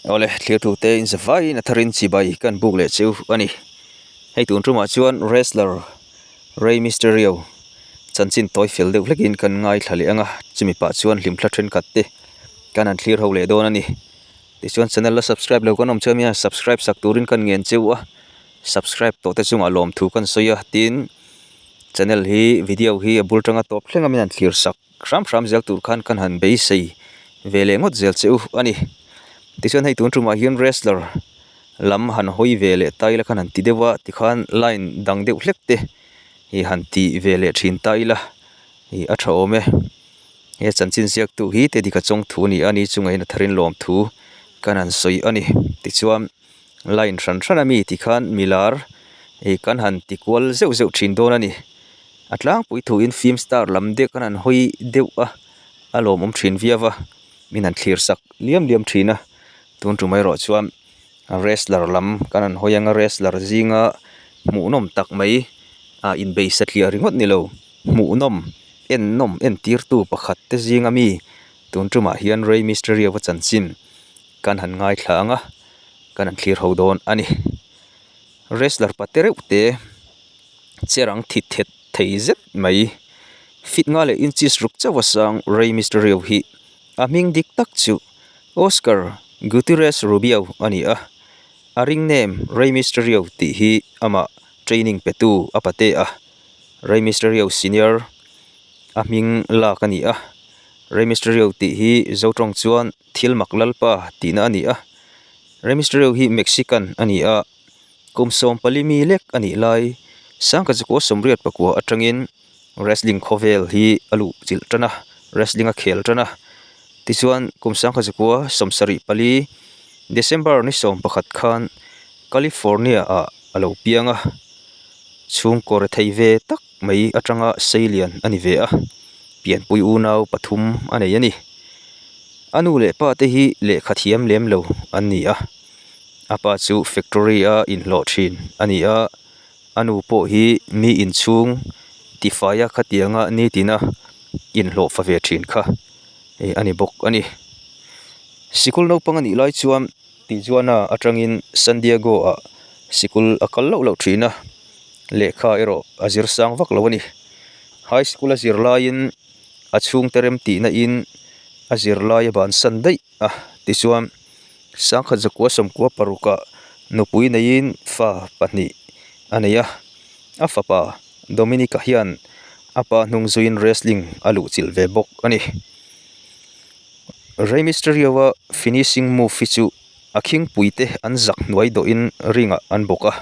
Awle, thlir tute in zavaiin a tharin chibai kan buk leh chu a ni. Hei tun tumah chuan wrestler Rey Mysterio chanchin tawi fel deuh hlekin kan ngaithla leh ang a, chumi pah chuan hlimthla thenkhat te kan han thlir ho leh dawn a ni. Tichuan channel la subscribe lo kan awm chuan nia subscribe sak turin kan ngen cheu a, subscribe tawh te chungah lawmthu kan sawi a, tin channel hi video hi a bul tanga tawp thleng a min han thlir sak. Hram hram zel tur khan kan han beisei ve leh ngawt zel che u a ni. Tichuan hei tun tumah hian wrestler lam han hawi ve leh ta ila khan han ti deuh a, tikhan line dang deuh hlek te hi han ti ve leh thin ta ila ih a tha awm e. He chanchin ziaktu hi Teddy ka chawng thu a ni a, ni chungah hian a tharin lawm thu kan han sawi a ni. Tichuan line hran hran a mi tikhan milar ih kan han ti kual zeuh zeuh thin dawn a ni. A tlangpui thuin film star lam deuh khan an hawi deuh a, a lawmawm thin viau a, min han thlir sak liam liam thin a, tun tum erawh chuan wrestler lam kan han hawi ang a, wrestler zinga hmuhnawm tak mai ah inbei satliah ringawt ni lo, hmuhnawm ennawm entirtu pakhat te zinga mi tun tumah hian Rey Mysterio a chanchin kan han ngaithla ang a, kan han thlir ho dawn a ni. Wrestler pate reuh te chair ang thit thet thei zet mai. Feet nga leh inches ruk chauh a sang Rey Mysterio hi a hming dik tak chu Oscar Gutierrez Rubio a ni a. A ring name Rey Mysterio tih hi amah training petu a pate a. Rey Mysterio Senior a hming lak a ni a. Rey Mysterio tih hi Zotawng chuan thil mak lalpa tihna a ni a. Rey Mysterio hi Mexican a ni a. Kum 14 mi lek a nih lai, Sangkachukua 84 atangin wrestling khawvel hi a luh chilh tan a, wrestling a khel tan a. Tichuan, kum 1974 December ni 11 khan California ah a lo piang a, chhungkaw rethei ve tak mai atanga seilian a ni ve a, pianpui unau pathum a nei a ni. A nu leh pa te hi lehkha thiam lem lo an ni a. A pa chu factory a inhlawh thin a ni a, a nu pawh hi mi inchhung tifaia khatianga nitina inhlawh fa ve thin kha eh a ni bawk a ni. Sikul naupang a nih lai chuan Tijuana atangin San Diego ah sikul a kal loh loh thin a, lehkha erawh a zir sang vak lo a ni. High school a zir laiin a chhungte rem tihna in a zirlai a bansan daih a, tichuan Sangkhat zakua sawmkua parukah nupui neiin fa pahnih a nei a, a fapa Dominic-a hian a pa hnung zuiin wrestling a luh chilh ve bawk a ni. Rey Mysterio-a finishing move hi chu a khingpui te an zak hnuai dawhin ring-ah an bawk a,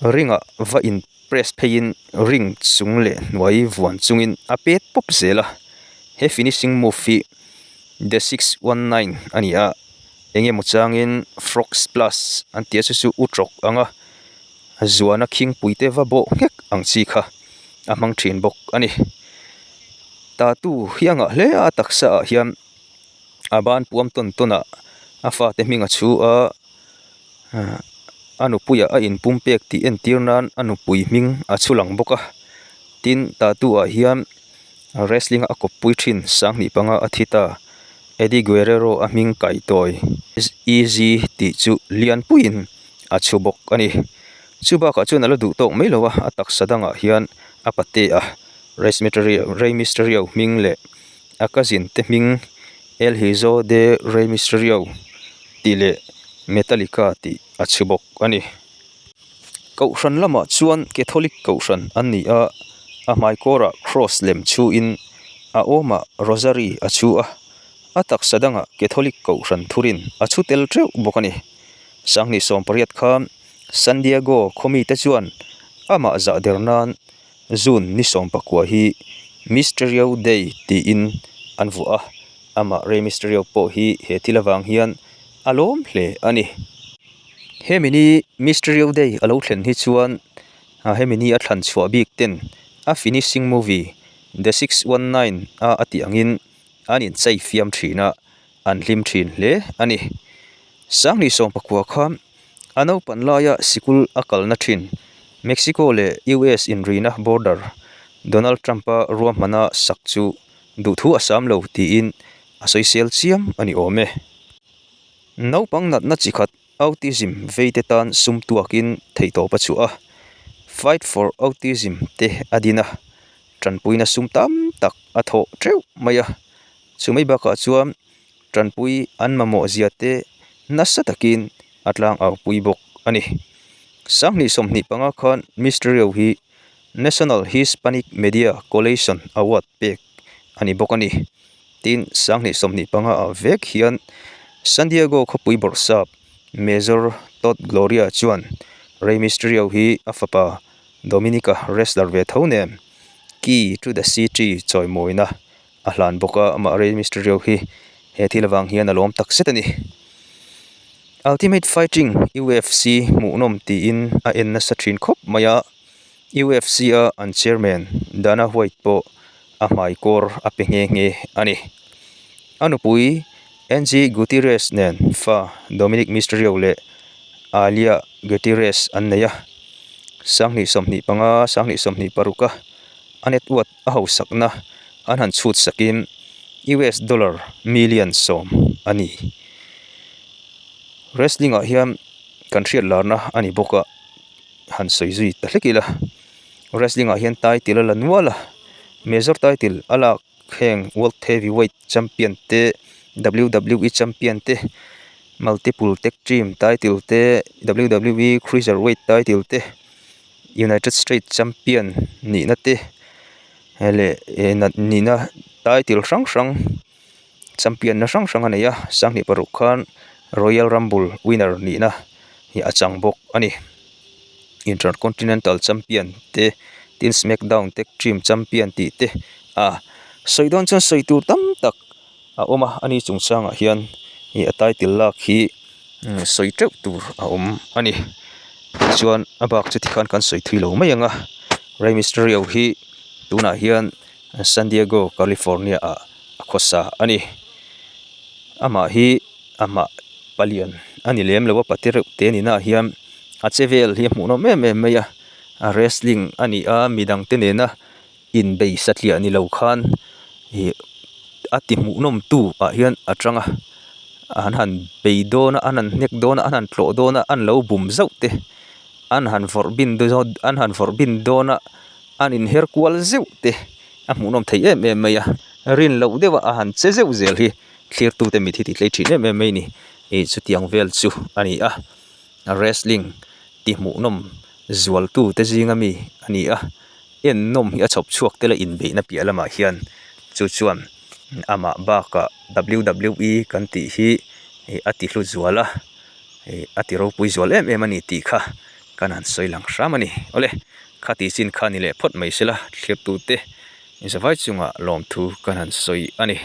ring-ah va in press pheiin ring chung leh hnuai vuan chungin a pet pawp zel a, he finishing move hi The 619 a ni a, eng emaw changin Frog Splash an tih a chu chu utrawk anga zuana khingpui te va bawh nghek ang chi kha a hmang thin bawk a ni. Tattoo hi a ngah hle a, a taksa ah hian a ban puam tawn tawn ah a fate hming a chhu a, a nupuiah a inpum pek tih entir nan a nupui hming a chhu lang bawk a, tin tattoo ah hian. Wrestling a kawppui thin sanghnih panga a thi ta. Eddie Guerrero a hming kaihtawi Easy tih chu lianpuiin a chhu bawk a ni. Chu bakah chuan a la duh tawk mai lo a, a taksa dangah hian a pate a, Rey Mysterio hming leh a cousin te hming El Hijo de Rey Mysterio tih leh Metallica tih a chhu bawk a ni. Kohhran lamah chuan Catholic kohhran an ni a, a hmaikawrah cross lem chhuin a awmah rosary a chhu a, a taksa dangah Catholic kohhran thurin a chhu tel teuh bawk a ni. Sanghnih 18 khan San Diego khaw mite chuan amah zah der nan June ni 19 hi Mysterio Day tiin an vuah a, amah Rey Mysterio pawh hi he thil avang hian a lawm hle a ni. Hemi ni Mysterio Day a lo thlen hi chuan hemi ni a thlan chhuah bik ten a finishing movie The 619 a a tih angin an inchei fiam thin a, an hlim thin hle a ni. Sanghnih 19 kha a naupan laia sikul a kalna thin Mexico leh US inrina border Donald Trump-a ruahmana sak chu duhthu a sam lo tiin a sawisel chiam a ni awm e. Naupang natna chi khat autism veite tan sum tuakin theihtawp a chhuah a, Fight for Autism te a din a, tanpuina sum tam tak a thawh teuh mai a. Chumai bakah chuan tanpui an mamawh zia te nasa takin a tlang au pui bawk a ni. 2025 khan Mysterio hi National Hispanic Media Coalition Award pek a ni bawk a ni. Tin, 2025 ah vek hian San Diego khawpui bawrhsap Major Todd Gloria chuan Rey Mysterio hi a fapa Dominica wrestler ve tho nen Key to the City chawimawina a hlan bawk a, amah Rey Mysterio hi he thil avang hian a lawm tak zet a ni. Ultimate Fighting, UFC, hmuhnawm tiin a en nasa thin khawp mai a, UFC-a an chairman Dana White pawh a hmai kawr a pe nghe nghe a ni. A nupui Angie Gutierrez nen fa Dominic Mysterio leh Aaliyah Gutierrez an nei a, 2025, 2026 a a net worth a hausakna an han chhut sakin US dollar million 10 a ni. Wrestling ah hian kan hriat larna a ni bawk a, han sawi zui ta hlek ila. Wrestling ah hian title a la nual a, major title a lak heng World Heavyweight Champion te, WWE Champion te, Multiple Tag Team title te, WWE Cruiserweight title te, United States Champion nihna te leh nihna title hrang hrang champion na hrang hrang a nei a, 2006 khan Royal Rumble winner nihna hi a chang bawk a ni. Intercontinental Champion te tin Smackdown Tag Team Champion tih te a sawi dawn chuan sawi tur tam tak a awm a, ani chungchangah hian ih a title lak hi sawi teuh tur a awm a ni. Tichuan a bak chu tikhan kan sawi thui lo mai ang a, Rey Mysterio hi tunah hian San Diego, California ah a khawsa a ni. Amah hi amah palian a ni lem lo a, pate reuh te ni naah hian a che vel hi a hmuhnawm em em mai a, a wrestling a ni a, midang te nena inbei satliah ni lo khan ih a ti hmuhnawm tu ah hian a tang a, an han bei dawn a, an han hnek dawn a, an han tlawh dawn a, an lo bum zauh te, an han vawrh bin an han vawrh bin dawn a. An inher kual zeuh te a hmuhnawm thei em em mai a, rin loh deuh a a han che zeuh zel hi thlirtute mit hi ti tlei thin em em mai a ni. Ih chutiang vel chu a ni a, wrestling ti hmuhnawm zualtu te zinga mi a ni a, ennawm hi a chhawp chhuak tel a inbeihna piah lamah hian chu chuan amah bakah WWE kan tih hi a ti hlu zual a, ih a ti ropui zual em em a ni tih kha kan han sawi lang hram a ni. Awle. Khati chin kha ni leh phawt mai sela, thlirtute zavai chungah lawmthu kan han sawi a ni.